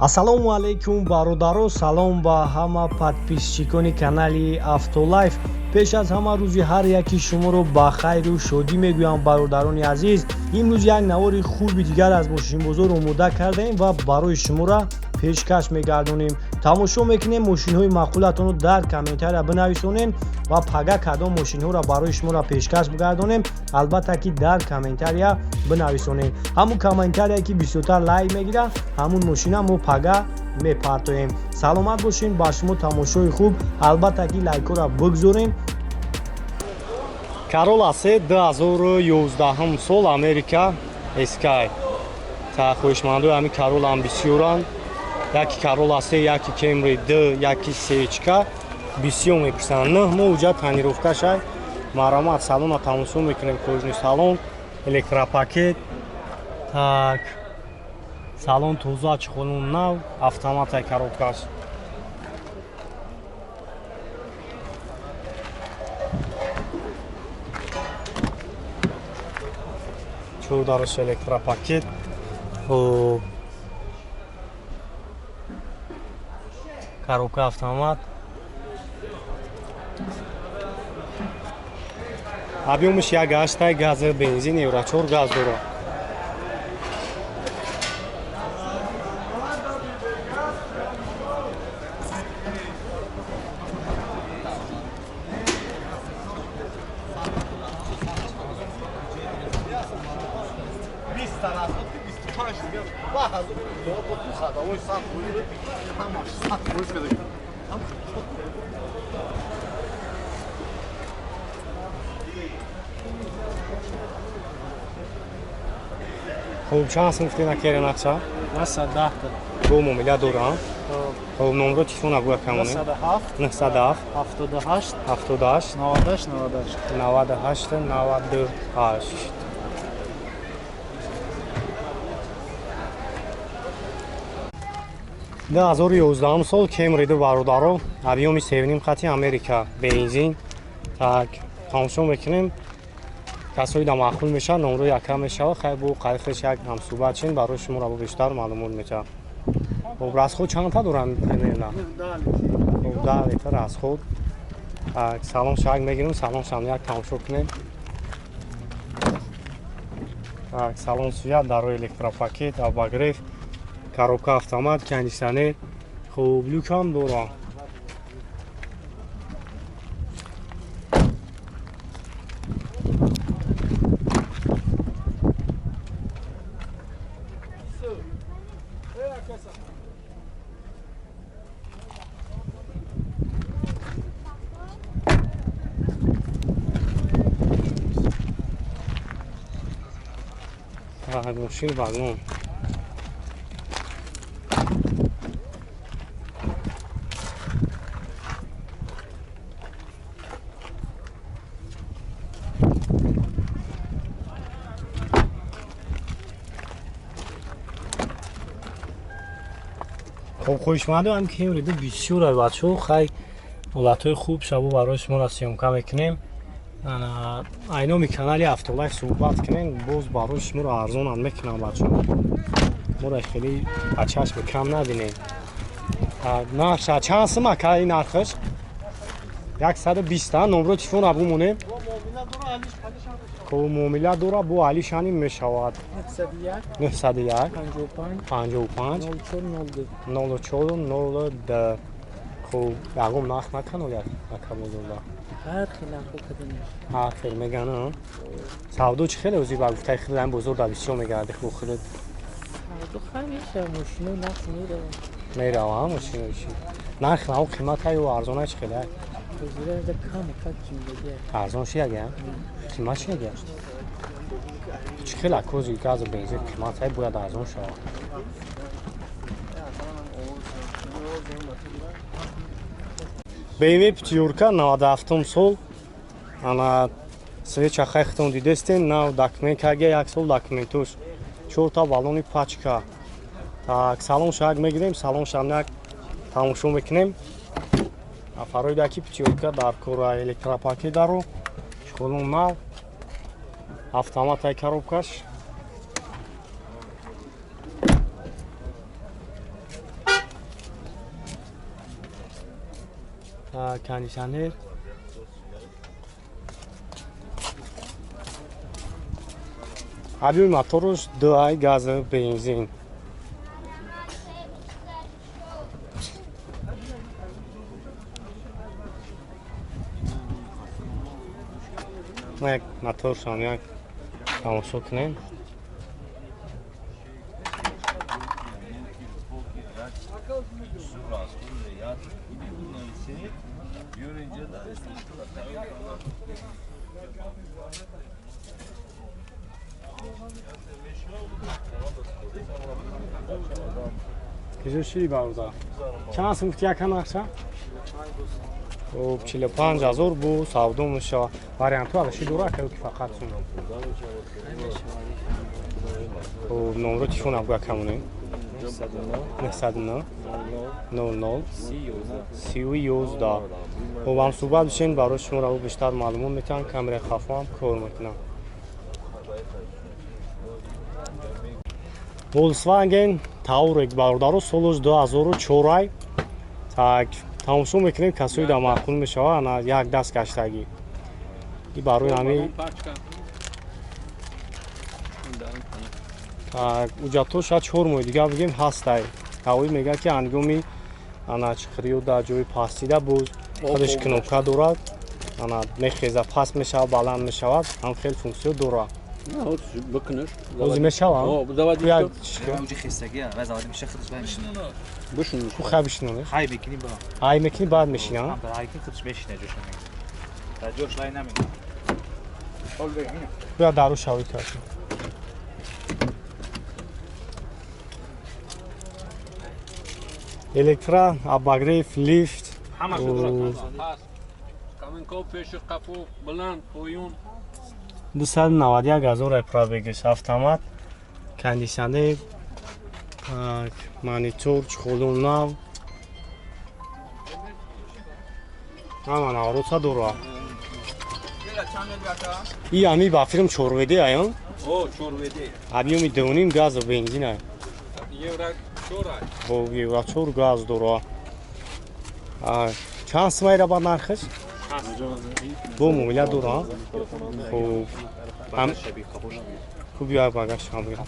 Ассалому алайкум, бародаро, салом ба ҳама подписчикони канали Автолайф. Пеш аз ҳама рӯзи ҳар яки шуморо ба хайру шодӣ мегӯям, бародарони азиз. Имрӯз як навори хуби дигар аз мошинбозор омода кардаем ва барои шуморо пешкаш мегардонем. Тамошо мекунем, мошинҳои маъқулатонро дар комментария бинависонем ва пага кадом мошинҳоро барои шуморо пешкаш бигардонем, албатта ки дар комментария бинависонем. Ҳамун комментарие ки бисёртар лайк мегирад, ҳамун мошина мо пага мепартоем. Саломат бошем, ба шумо тамошои хуб. Албатта ки лайкҳоро бигзорем. Карола С 2011 сол, Америка, Скай. Та хоҳишмандои ҳамин Каролам бисёранд. Яки Карола С, яки Кемри Д, яки Сечка бисёр мепурсанд. 9 моҳ уҷа тонировка шай. Марамат, салона тамошо мекунем, кожаный салон, электропакет. Так, салон тоза, чехолон нав, автоматай коробкаш. Чордараш электропакет. Хуб, коробка автомат. Объёмаш 1,8, газ, бензин, евро 4 газ дорад. Хуб, чанд сум гуфтед, накери нақша? 910. Бо муомила дорам. Хуб, номро телефона гӯя камонем. 907. 907. 78. 78. 98 98. 98 98. 2011 сол Кемри ду, бародаро, объёми севним хати, Америка, бензин. Так, тамошо мекунем. Касои да маъқул мешавад, номро яка мешавад. Хай, бо қарихеш як ҳамсӯҳбат шин, барои шуморо бо бештар маълумот мешавад. Хуб, расход чандта дорам примерно? Хуб, 10 литр расход. Так, салон шак мегирем, салон шам як тамошо кунем. Так, салон суя, дарои электропакет, обогрев, коробка автомат, кондиционер. Хуб, люкам дорам. Так, мошин вагон. Хуб, хоҳишмандам ки имриду бисёр ай, бачаҳо. Хай, ҳолатҳои хуб шабо барои шуморо съёмка мекунем. Айноми канали Автолайф суҳбат кунем, боз барои шуморо арзонам мекунам, бачаҳо. Моро хеле ба чашми кам набинем. Нархша чанд сум, ака, ин нархаш? 120. Номро телефона бумонем. Ко муомила дора, бо алишани мешавад. 901 55 04 02. Хуб, ягон нарх накану як ака бозорда? Ҳар хел нархо кадем. Ҳар хел меган. Савдо чӣ хеле ози ба гуфтаи худ ин бозор да бисёр мегарди хуб худат? Савдо хай меша, мошино нарх мерава. Мерава, мошино чӣ? Нарх нао қимата ё арзона чӣ хеле? Бозорда кам кам ҷиндагӣ. Арзон ши яга? Қимат ши яга? Чӣ хеле кози газу бензин қимат ай, бояд арзон шавад. BMW пятёрка, 97 сол. Ана свеча хайхтон дидестен, нав документ кага, як сол документуш. Чорта баллони пачка. Так, салон шаг мегирем, салон шамнак тамошо мекунем. Афарои даки пятёрка дар кора, электропакет даро. Чхолон нав. Автоматай коробкаш. Кондиционер. Объёми моторуш 2 газ, бензин. Як моторшам як тамошо кунем. Киҷо шири бародар? Чанд сум гуфти яка нақша? Хуб, 45 ҳазор бу савдо мешавад. Вариантҳо алаши дора ки фақат сум. Хуб, номро телефон абгӯя камонем. 909 00 3011. Хуб, ҳам суҳбат бишен, барои шуморо бештар маълумот метиҳанд, камераи хафо ҳам кор мекунам. Volkswagen Touareg бародаро, солаш 2004. Так, тамошо мекунем, касои дар маъқул мешавад, ана як даст гаштагӣ. И барои ҳамин так, уҷатҳо шояд 4 моҳи дигар бигем ҳастай. Ҳавои мегӯяд ки ҳангоми ана чиқриё дар ҷои пастида боз худаш кнопка дорад, ана мехеза, паст мешавад, баланд мешавад, ҳам хел функсиё дорад. Ози мешавад? Хай бишинонеш? Ҳай мекунӣ, баъд мешинам? Бия дару шавӣ каши. Электро, обогрев, лифт. 291 ҳазор пробегаш, автомат, кондиционер, монитор, чхолун нав. Ҳама навроса дора. И ами ба филм чорведе аян? О, чорведе. Объёми 2.5 газу бензин ай. Евро 4 ай. Хоб, евро 4 газ дора. Чанд сумайра ба нархаш? Бо муомила дора. Хуб. Хуб, як багаж шам бигирам.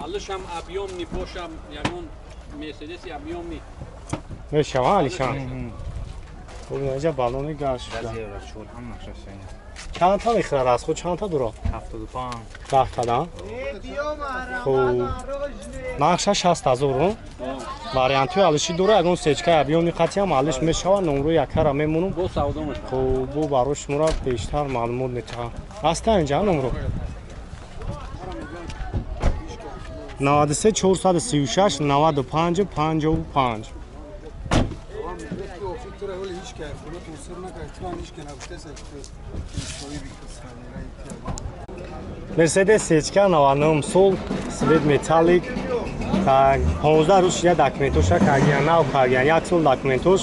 Алишам объёмный бошам, ягон Мерседеси объёмный. Мешава Алишам. Хуб, инҷа баллони газ шуда. Чанд та мехӯрад аз худ, чанд та дора? 75. 10 та да? Хуб. Нақша 60 ҳазор. Вариантҳои алиши дора, ягон сечкаи объёмни қатъи ҳам алиш мешавад, номрои якара мемонум. Бо савдо мешавад. Хуб, бо барои шуморо бештар маълумот метиҳам. Ҳаста инҷа номро? 93 436 95 55. Мерседес сечка 99 сол, свет металлик. Так, 15 рӯз шуда документоша кардиян, нав кардиян, як сол документош.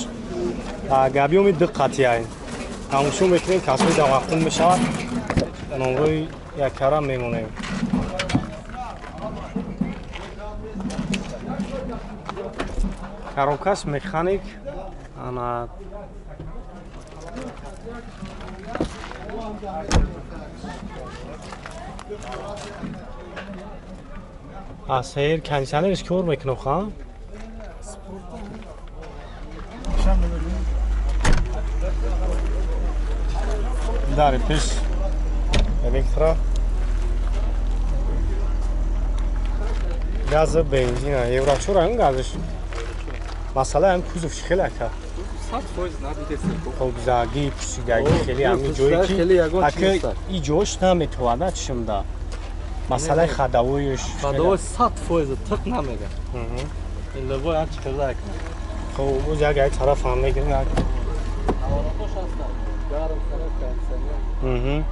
Так, объёми ду қатъияй. Тамошо мекунем, касои дар маъқул мешавад, номрои якара мемонем. Коробкаш механик, ана асер кондиционерش кор мекунад ха? Дари пеш электро, газ, бензин, евро 4 ам газш. Масъала ҳам кузов чи хеле ака? 100% надидест. Хоб, заги, пусидаги хеле ҳами ҷое ки ака и ҷош наметавонад чишмда. Масъалаи хадавоюш. Хадавой 100% тиқ намега. Ин лавой ҳар чи хеле ака. Хоб, боз як як тараф ҳам мегирем як. Наворотош ҳастанд. Гарм сарак кондиционер.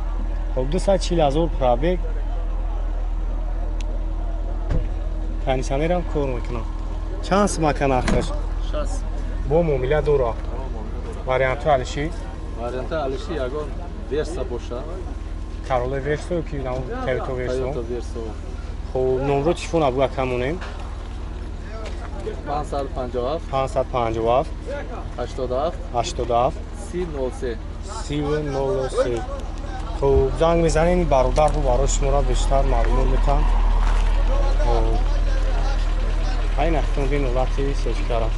Хоб, 240 ҳазор пробег. Кондиционерам кор мекунам. Чанд сум ака нархаш? Бо муомила дора. Вариантҳои алиши? Вариантҳои алиши ягон Верса боша. Кароле Версо ки Toyota Версо? Toyota Версо. Хуб, номро телефон абу акамонем. 557 557 87 87 30 03 30 03. Хуб, занг мезанем, бародар бу барои шуморо бештар маълумот метам. Айн автомобил ҳолати сечкара.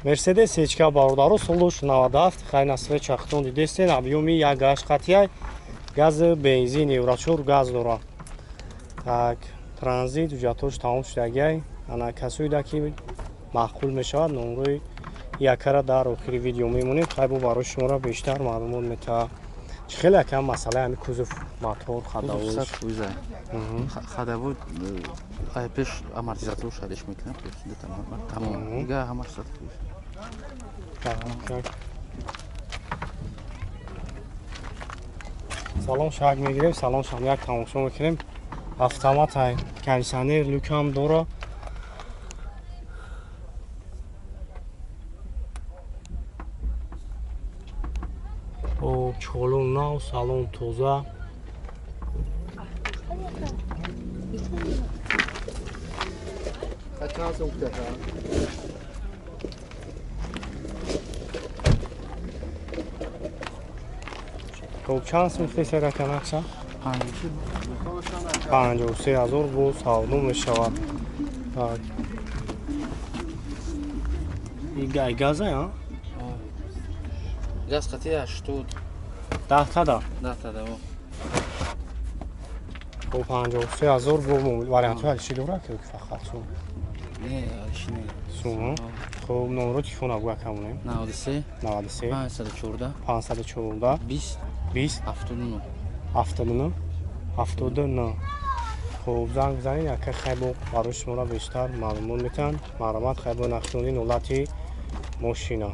Мерседес сечка бародаро солуш 97 хайна свеча хтон дидестен объёми 1.8 қатия газ бензин Евро 4 газ дора. Так, транзит ҳуҷҷатҳош тамом шудагиай. Ана касоида ки маъқул мешавад номрои якара дар охири видео мемонем. Хай бо барои шуморо бештар маълумот метаҳад. Чӣ хеле акам масъалаи ҳами кузов, мотор, ходовой? Ходовой ай пеш амортизатор шариш мекунам, тамом. Дига ҳамаш 100%. Салон шак мегирем, салон шам як тамошо мекунем. Автомат ай, кондиционер, люкам дора. Чолон нав, салон тоза. Хуб, чанд сум фтесер ака нақша? 53 ҳазор бо савдо мешавад. Так. И газа, а? Газ қати 80. Даҳтада? Даҳтада, о. Хуб, 53 ҳазор бо вариантҳои алиши дорад ки фақат сум? Не, алиши не. Сум, хуб, номро телефон абу акамонем. 93 93 514 514 20 20 79 79 79. Хуб, занг бизанед, ака хайбо барои шуморо бештар маълумот метаҳанд. Марҳамат, хайбо нақшони ҳолати мошина.